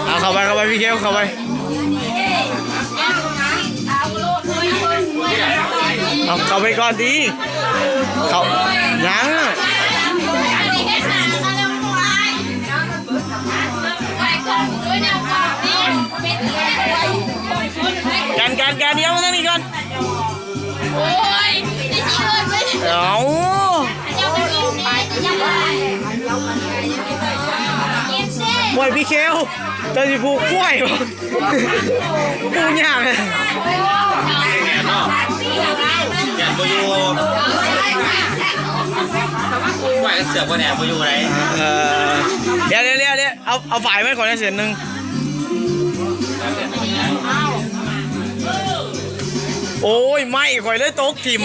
ເອົາເຂົ້າໄປ ເຂົ້າໄປ ພີ່ເຄວ ເຂົ້າໄປ ເອົາເຂົ້າໄປກ່ອນຕິ ເຂົ້າ ຍັງ ກັນ ກັນ ກັນ ດຽວມາທາງນີ້ກ່ອນ. ໂອ້ຍ ໄດ້ຊິເອີ້ນໄປ ເອົາ ໂອ້ຍ ພີ່ເຄວ ເຈົ້າຊິຜູກກ້ວຍບໍ່? ປູກຫຍ້າ ແມ່ນເນາະ ແມ່ນບໍ່ຢູ່ ກ້ວຍກັບເສືອບໍ່ແນ່ບໍ່ຢູ່ໃດ. ເອີ ດຽວ ດຽວ ດຽວ ດຽວ ເອົາ ເອົາຝາຍໄວ້ກ່ອນເສັ້ນໜຶ່ງ. ໂອ້ຍ ໄມ້ຂ້ອຍເລີຍຕົກຖິ້ມ.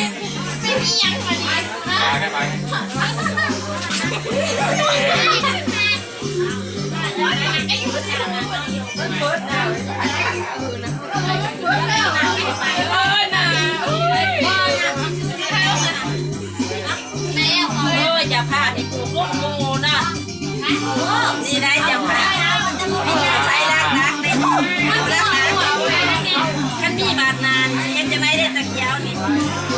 ໂອ້ຍ ເຈົ້າພາບນີ້ປູກລູກໝູ່ເນາະ ນີ້ໄດ້ເຈົ້າພາບ ມີແຕ່ໃຊ້ຫຼັກໆເດ້ ຫຼັກໆ ຄັນມີບາດນານ ເຮັດຈັ່ງໃດເດ້ຕາຂຽວນີ້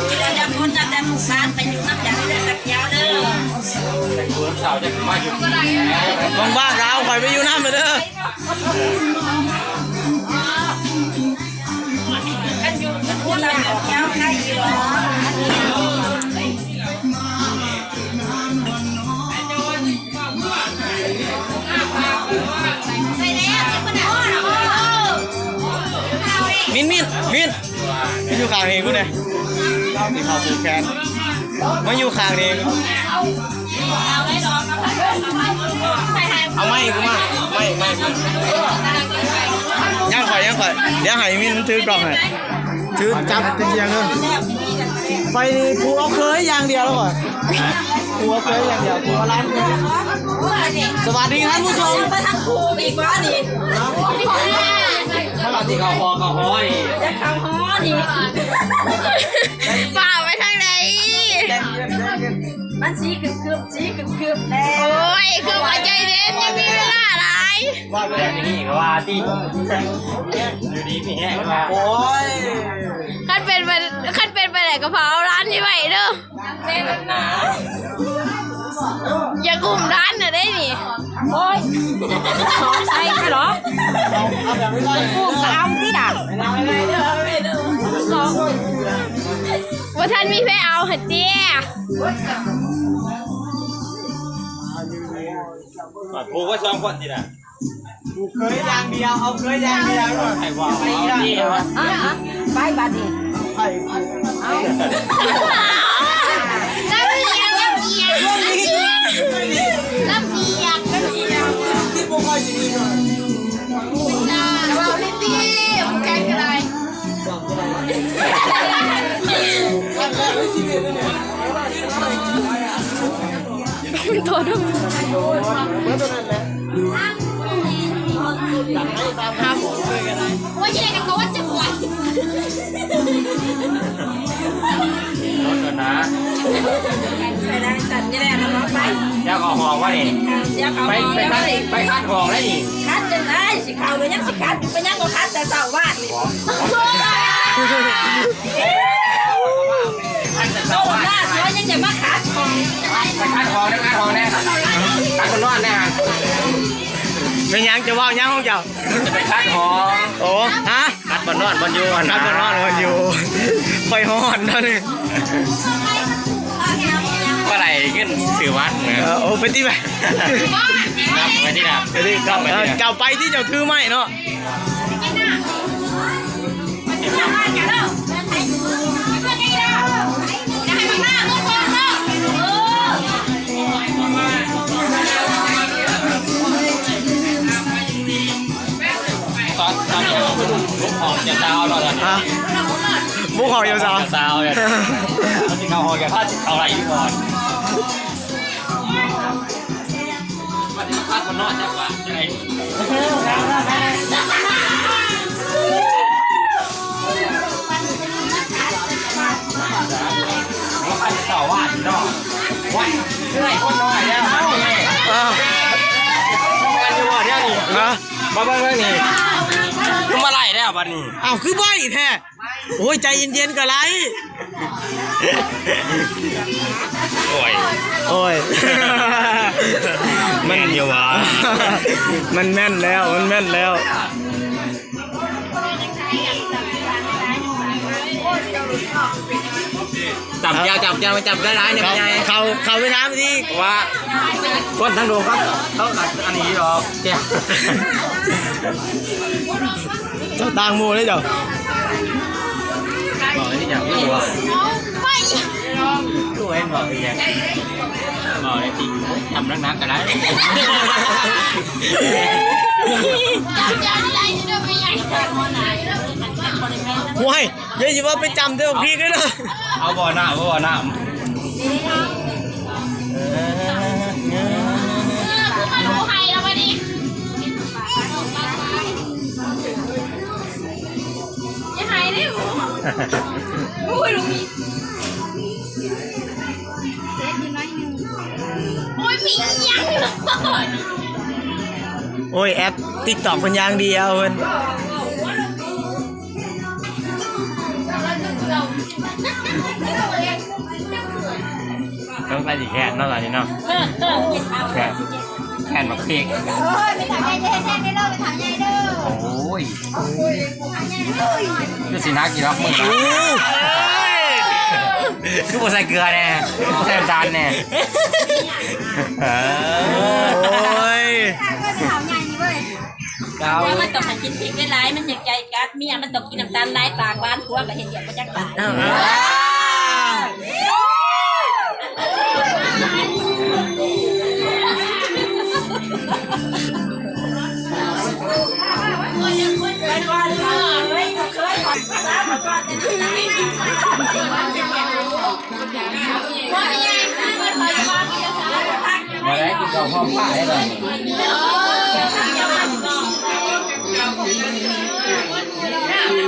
ເຈົ້າຄົນນຳແຕ່ລູກຫຼານໄປຢູ່ນຳກັນເດີຕາຂຽວເດີ ວ່າງໆ ກໍເອົາຂ້ອຍໄປຢູ່ນຳເດີ. ມິນ ມິນ ມິນ ຢູ່ຂ້າງນີ້ກູແດ່ ຊິເຂົ້າຜູກແຂນ ມາຢູ່ຂ້າງນີ້. ເອົາໄມ້ກູມາ ໄມ້ ໄມ້ ຍັງຂ້ອຍ ຍັງຂ້ອຍ ດຽວໃຫ້ມິນມັນຖືກ້ອງໃຫ້ ຖືຈັບຕະກຽງເດີ ໄຟນີ້ຜູ້ເອົາເຄີຍຢ່າງດຽວແລ້ວຂ້ອຍ ຜົວເຄີຍຢ່າງດຽວ ຜົວລ້ານເຄີຍ. ສະຫວັດດີທ່ານຜູ້ຊົມ ໄປທາງຄູອີກວ່ານີ້ ມາລາດທີ່ເຂົ້າຫໍເຂົ້າຫໍນີ້ ຈະເຂົ້າຫໍນີ້ ປ້າໄປທາງໃດ? ມັນສີຄຶບໆ ສີຄຶບໆແລ້ວ ໂອ້ຍ ຄືວ່າໃຈເຢັນ ຍັງມີເວລາຫຼາຍ ວ່າແບບນີ້ກໍວ່າຕິ ຢູ່ດີມີແຮງວ່າ ໂອ້ຍ ຄັນເປັນໄປ ຄັນເປັນໄປໄດ້ກໍພາເອົາຫຼານນີ້ໄວ້ເດີ. ຢາກອຸ້ມຫຼານນະເດ້ນີ້ ໂອ້ຍ ສອງໃສ່ໄປເນາະ ອຸ້ມກໍເອົາຕິລະ ສອງ ບໍ່ທັນມີໃຜເອົາຫັ້ນຕິ ຜູກໄວ້ສອງຄົນຕິລະ. ເຄີຍຢ່າງດຽວ ເອົາເຄີຍຢ່າງດຽວ ໃຫ້ວ່າເອົານີ້ ອ່ະ ໄປບາດນີ້ ໃຫ້ ເອົາ ລຳບຽກ ລຳບຽກ ລຳບຽກ ທີ່ບໍ່ຄ່ອຍຊິມີ ລະຫວ່າງທີ່ຕີ ແຂ່ງກັນໄດ້ ໂຕດຳ ຫາໝູ່ເລີຍກໍໄດ້ ໂອ້ຍ ແຍກກັນກໍວ່າຈະປວດ ເອົາເຖາະນະ ໃສ່ໄດ້ ສັ່ນນີ້ແຫຼະ ເອົາໄປ ແລ້ວກໍຫ້ອງວ່ານີ້ ແລ້ວກໍ ໄປ ໄປຄັດ ໄປຄັດຫ້ອງໄດ້ນີ້ ຄັດຈັ່ງໃດ ຊິເຂົ້າແລ້ວຍັງຊິຄັດຢູ່ ໄປຍັງບໍ່ຄັດແຕ່ເຊົ້າວານນີ້ ຄັດແຕ່ເຊົ້າວານ ໂຕໜ້າເສືອຍັງຈະມາຄັດຂອງ ໄປຄັດຂອງ ໄປຄັດຂອງແດ່ ຄັດບໍ່ນອນແດ່ ແມ່ນຫຍັງ ຈະເວົ້າຫຍັງຂອງເຈົ້າ ຈະໄປຄັດຂອງ ໂອ້ ຮະ ຄັດບ່ອນນອນບ່ອນຢູ່ຫັ້ນນະ ຄັດບ່ອນນອນບ່ອນຢູ່ ຂ້ອຍຮ້ອນຕອນນີ້ ບໍ່ໄດ້ເງິນຊື້ບັດນະ ເອີ ໂອ້ ໄປຕິໄປ ໄປຕິນະ ໄປຕິ ເອີ ເຈົ້າໄປຕິ ເຈົ້າຖືໄມ້ເນາະ ຕອນ ຕອນເຮົາໄປລຸ້ນບຸກຂອງເຈົ້າສາວເນາະ ຮະ ບຸກຂອງເຈົ້າສາວ ເຈົ້າສາວເນຍ ເຂົາຊິເຂົ້າຫ້ອງ ເຂົາຊິເຂົ້າໄດ້ຢູ່ບໍ່ ມັນຊິມາພັກມັນນອນຈັກວ່າ ຈະໄດ້ ເຈົ້າວ່າເນາະ ໂອ້ຍ ເອື້ອຍຄົນນ້ອຍແລ້ວ ເອົາ ເອີ ແມ່ນຢູ່ບໍ່ ດຽວ ຮະ ມາເບິ່ງເບິ່ງນີ້ ຄືມາໄລ່ແລ້ວບັດນີ້ ອ້າວ ຄືໄວແທ້ ໂອ້ຍ ໃຈເຢັນໆກໍໄດ້ ໂອ້ຍ ໂອ້ຍ ມັນ ແມ່ນຢູ່ຫວາ ມັນແມ່ນແລ້ວ ມັນແມ່ນແລ້ວ. ຈັບແກ້ວ ຈັບແກ້ວ ຈັບໄດ້ຫຼາຍໆ ນີ້ ເຂົາ ເຂົາ ເຂົາໄປຖາມທີ່ ວ່າຄົນທາງດົງເຂົາ ເຂົາອັນນີ້ດອກແກ້ວ ເຈົ້າຕ່າງໝູ່ເດ້ເຈົ້າ ບອກນີ້ເຈົ້າ ຄືວ່າ ຄືເຫັນບອກອີກແລ້ວ ເວົ້າໄດ້ຕິ ທຳໜັກໆກໍໄດ້ ໂອ້ຍ ຢ່າຊິວ່າໄປຈຳແຕ່ບັກພີກເດີ ເອົາບໍ່ນ້ຳ ເອົາບໍ່ນ້ຳ ເອີ ຄືມາດູໄຫ້ລະບັດນີ້ ຢ່າໄຫ້ເດ້ ໂອ້ຍ ລູກ ໂອ້ຍ ມີອີ່ຫຍັງ ໂອ້ຍ ແອັບຕິກຕອກເພິ່ນຢ່າງດຽວເພິ່ນ ຕ້ອງໃສ່ສີແຄນເນາະ ຕອນນີ້ເນາະ ແຄນ ແຄນບັກພິກ ໂອ້ຍ ໄປຖາມຍາຍເດີ ແຊງເດີ ໄປຖາມຍາຍເດີ ໂອ້ຍ ຄືຊິໜັກຢູ່ດອກມື້ນີ້ ຄືບໍ່ໃສ່ເກືອແດ່ ໃສ່ນ້ຳຕານແດ່ ໂອ້ຍ ແລ້ວມັນຕ້ອງໃຫ້ກິນພິກຫຼາຍໆ ມັນຈັ່ງໃຈກັດ ເມຍມັນຕ້ອງກິນນ້ຳຕານຫຼາຍ ປາກຫວານ ຜົວກໍເຮັດວຽກບໍ່ຈັກບາດ. ມາໄດ້ກິນເຂົ້າພ້ອມປ້າໃຫ້ເບິ່ງ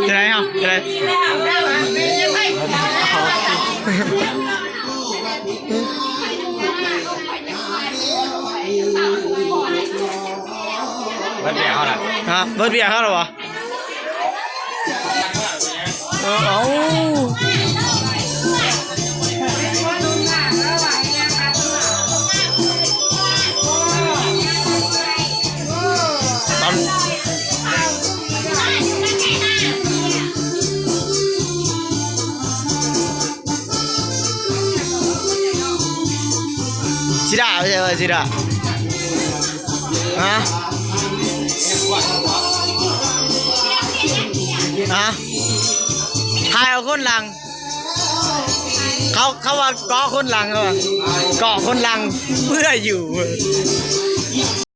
ຈະໄດ້ເຮົາ ຈະໄດ້ ເບິດວຽກເຮົາລະ ຮະ ເບິດວຽກເຮົາລະບໍ່? ເອີ ເອົາ ຕຳ ຊິດາ ໄປໃສ ຊິດາ? ຮະ? ຮະ? ຖ່າຍເອົາຄົນຫຼັງ ເຂົາ ເຂົາວ່າເກາະຄົນຫຼັງ ເຂົາວ່າເກາະຄົນຫຼັງເພື່ອຢູ່.